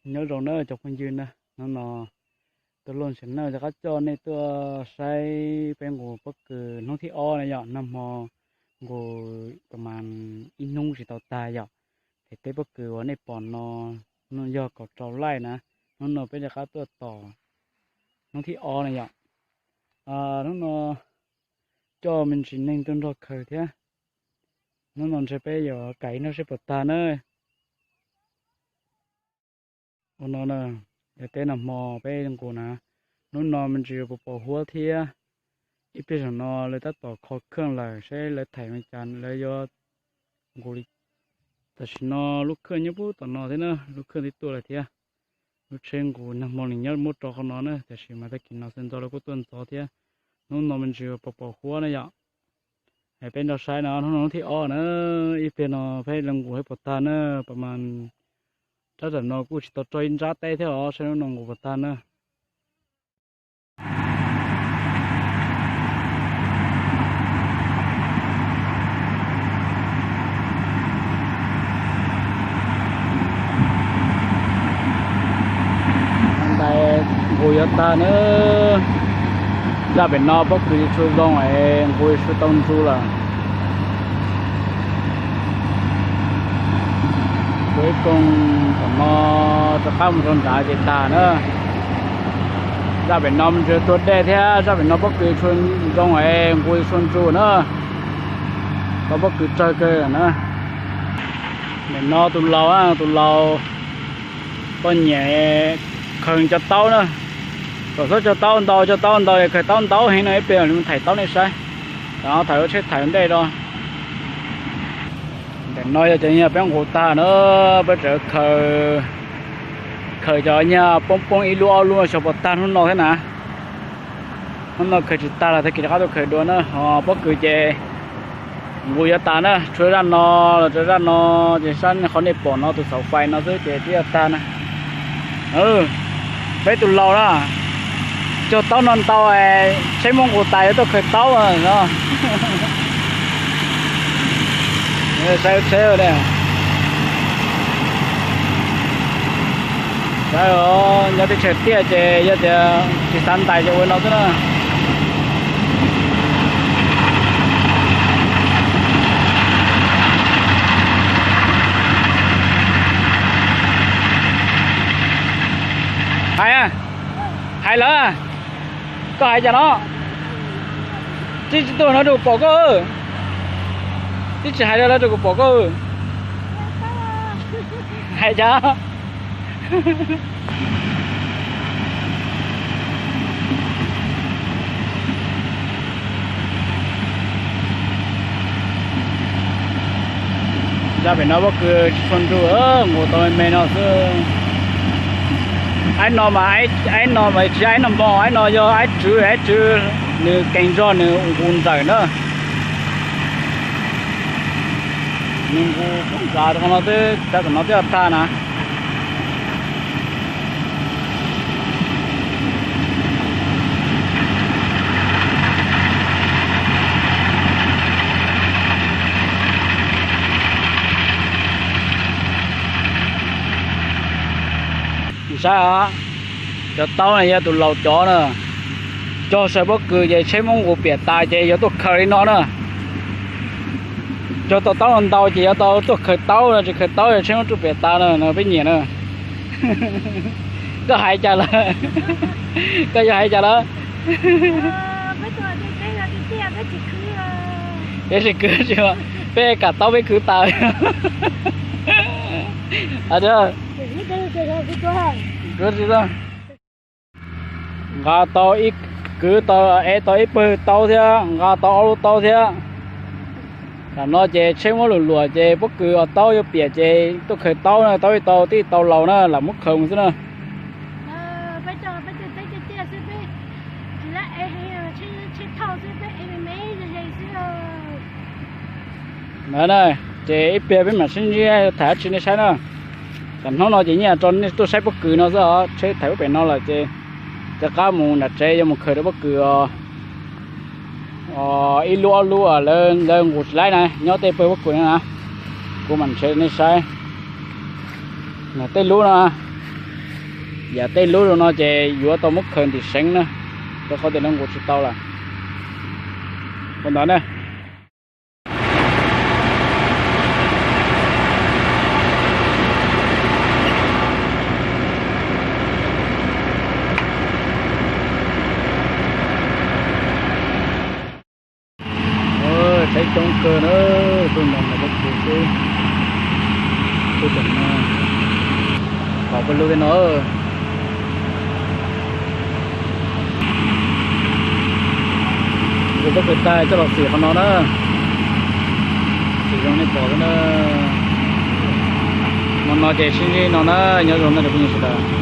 Nyob zoo na cov phooj ywg na, hnub no tuaj luaj ntsia na rov qab coj nej tuaj saib peb nqus pob kws hnub thib ob na yom. Nag hmo nqus pam mas ib hnub tsis tau tag yom. Es tej pob kws uas nej pom no yog kaum rau laij na, hnub no peb rov qab tuaj tom hnub thib ob na yom. Hnub no coj me ntsis neeg tuaj nrog khaws thiab. Hnub no ntshe peb yuav kam ib hnub seb puas tag na. Ua no na, yog teb nag hmo peb nqus na, hnub no me ntsis yuav pos pos huab thiab. Ib pliag zaum no lawv tab tom kho kheej lawm seb lawv thaim li cas lawv yuav nqus li. Tam sim no lub kheej nyob puag tom no thiab na, lub kheej twb tuaj lawm thiab. Lub tsheb nqus nag hmo nws nyob muab rau qhov no na, tiam sis mas tag kis no sawv ntxov lawv kuj tuaj ntxov thiab. Hnub no me ntsis yuav pos pos huab na yom. Es peb nrog saib no, hnub no hnub thib ob na, ib pliag no peb los nqus seb puas tag na, pam mas rab tam no kuj tsis tau rau ib nrab teb thiab os, saib hnub no nqus puas tag na. Ntais nqus yuav tag na. Zaj pem no pob kws tshua zoo es nqus tshua tau ntsu lawm. Kuv ib koog tom no rov qab mus rau nrad ces tag na. Zaj pem no me ntsis tuag dej thiab zaj pem no pob kws tshua zoo es nqus tshua ntsu na. Tau pob kws tsawg kawg na. Nim no tus laus, tus laus poj niam khaws cov taub na. Kom txhob cog taub ntau, cog taub ntau khaws taub ntau heev no ib pliag li thaim taub nej saib. Tam no thaim ua tsheb thaim ua ntej rau. Ntawm no yog cov nyuag peb nqus tag na, peb tseem khaws, khaws cov nyuag poob poob ib lub ob lub xyov puas tag hnub no thiab na. Hnub no khaws tsis tag los tag kis rov qab tuaj khaws dua na, ho pob kws ces nqus yuav tas na, tshuav zaj no los rau zaj no, ces sab qhov nej pom no tus xaus fais no xwb ces twb yuav tag na. Peb tus laus na, cog taub no ntau, tsheb muab nqus tas yuav tuaj khaws taub no. Saib tsheb, saib nyob teb chaws tiaj ces yog tias tsis xav ntais ces ua no xwb na. Hais, hais lawv, koj hais cas no? Tib tsis tuaj no rau kuv pom koj, tib tsis hais rau lawv rau kuv pom koj. Hais cas? Zaj pem no pob kws tsis tshua ntsu, nqus tau me me no xwb. Aib no mas, aib no mas tsis aib nag hmo, aib no yog aib tswv, aib tswv nws kees zog nws nqus nrawm na. Nws nqus poob nrad rau qhov no xwb, rau tom no twb tag na. Saib, cov taub no yog tus laus cov na. Cog saw pob kws ces tsheb muab nqus piam tas ces yuav tuaj khaws li no na. Cog tau taub no ntau ces yuav tau tuaj khaws taub, tsis khaws taub tsheb muab rub piam tas na, no peb nyiam na. Koj hais cas lawm? Koj yuav hais cas lawm? Peb tsis kwv tsis, peb kam taub peb kwv tas. Nqa tau ib, kwv tau, ev tau ib pawg taub thiab nqa tau ob lub taub thiab. Tam no ces tsheb muab luam luam ces pob kws os taub yuav piam ces tuaj khaws taub na, taub ib tau tib tau laus na lam muab khaws mus xwb na. Ntawd na, ces ib pliag peb mam sib ntsib tham dab tsi nej saib na. Tam hnub no ces nyiaj rau nej tuaj saib pob kws no xwb os, tsheb thaiv ub pem no lawm ces rov qab mus nram tsev yuav mus khaws rau pob kws os. Ib lub ob lub lawv nqus tsis laib na, nyob tej pawg pob kws no na. Kuv mam ntshe nej saib. Tej lub no, Yam tej lub zoo no ces yuav tau muab khaws ntim seev na, rau qhov tias lawv nqus tsis tau lawm. Ua ntawd na. Saib coob kawg na, tuaj nrog ntawm peb khus xwb. Tuaj tseem no, pom peb lub tej no. Kuv peb khus tag coj los xim qhov no na. Xim zoo nej pom xwb na. Hmo no ces sib ntsib no na, nyob zoo na phooj ywg sawv daws.